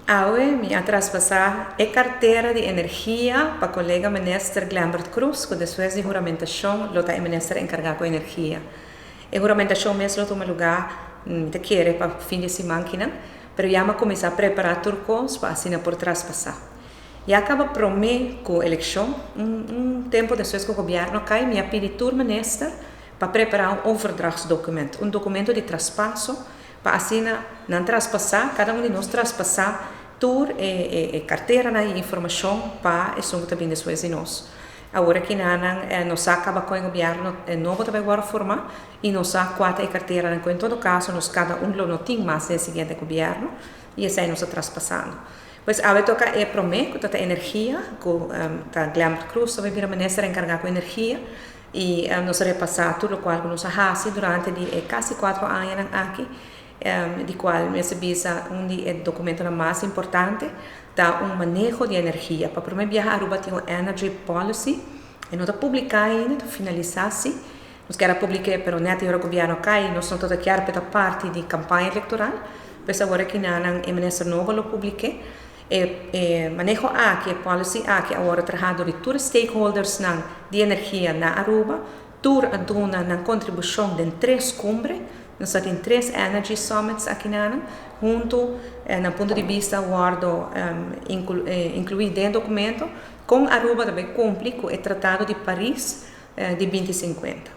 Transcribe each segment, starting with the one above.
Awe mi a traspasá e kartera di energia pa kolega minister Glenbert Croes, ku despues di huramentashon lo ta e minister enkargá ku energia. E huramentashon mes lo tuma lugá, mi ta kere, pa fin di siman kinan, pero ya mi a kuminsá prepará tur kos pa asina por traspasá. Ya kaba promé ku elekshon, un tempu despues ku gobièrnu a kai, mi a pidi tur minister pa prepará un overdrachtsdocument, un dokumento di traspaso, pa asina nan traspasá, kada un di nos traspasá tur e karteranan i informashon pa esun ku ta bin despues di nos. Awor aki nan nos sa kaba kon e gobièrnu nobo ta bai wòrdu formá i nos sa kua ta e karteranan ku en todo kaso nos kada un lo no tin mas den e siguiente gobièrnu i esei nos ta traspasando. Pues awe toka e promé ku ta ta energia, ku ta Glenbert Croes ta bai bira minister enkargá ku energia. I nos a repasá tur lokual ku nos a hasi durante di e kasi kuatro añanan aki, di kual mester bisa un di e dokumentonan mas importante ta un maneho di energia. Pa promé biaha Aruba tin un Energy Policy, e no ta publiká ainda, ta finalisá si. Nos kier a publik'é pero nèt e ora gobièrnu a kai nos no ta kier pa e ta parti di kampaña elektoral, pues awor aki nan e minister nobo lo publik'é. E maneho aki, e policy aki a wòrdu traha dor di tur e stakeholdersnan di energia na Aruba. Tur a duna nan kontribushon den tres kumbre. Nos a tin tres Energy Summits akinanan. Huntu nan punto di bista a wòrdu inkluí den e dokumento kon Aruba ta bai kumpli ku e Tratado di Paris di binti sinkuenta.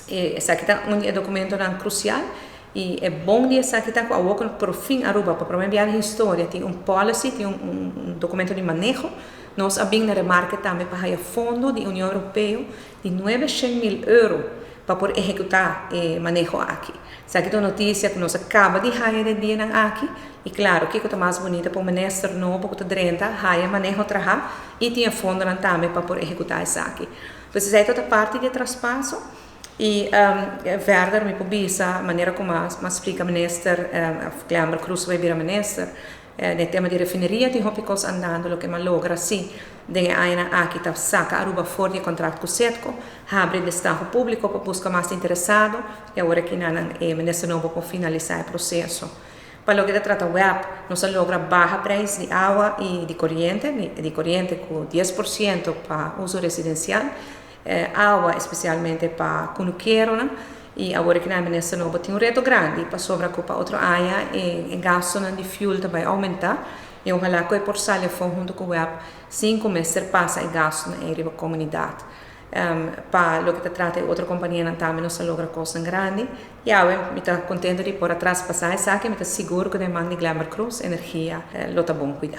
Esaki ta un di e dokumentonan krusial i e bon di esaki ta ku awor ku por fin Aruba pa promé bia den historia tin un policy, tin un dokumento di maneho, nos a bin na remarke tambe pa haya fondo di Union Europeo di nuebe shen mil euro pa por ehekutá e maneho aki. Esaki ta un notisia ku nos a kaba di haya den dianan aki i klaro kiko ta mas bunita pa un minister nobo ku ta drenta haya maneho traha i tin e fondonan tambe pa por ehekutá esaki. Pues esei ta ta parti di e traspaso i verder mi por bisa manera ku mas mas splika minister of Glenbert Croes bai bira minister den e tema di refineria tin hopi kos andando loke mi a logra si den e añanan aki ta saka Aruba for di e kontrakt ku Citgo habri destaho publiko pa buska mas interesado i awor aki nan e minister nobo por finalisa e proseso. Pa loke ta trata web, nos a logra baha prijs di awa i di koriente, di koriente ku 10% pa uso residensial, awa espesialmente pa kunukeronan i awor ki nan minister nobo tin un reto grandi pasobra ku pa otro aña e gastunan di fuel ta bai oumentá i ohalá ku e por sali afó huntu ku web sin ku mester pasa e gastunan ei riba komunidat. Pa loke ta trata e otro kompanianan tambe nos a logra kosnan grandi. I awe mi ta kontento di por a traspasá esaki, mi ta sigur ku den man di Glenbert Croes energia lo ta bon kuidá.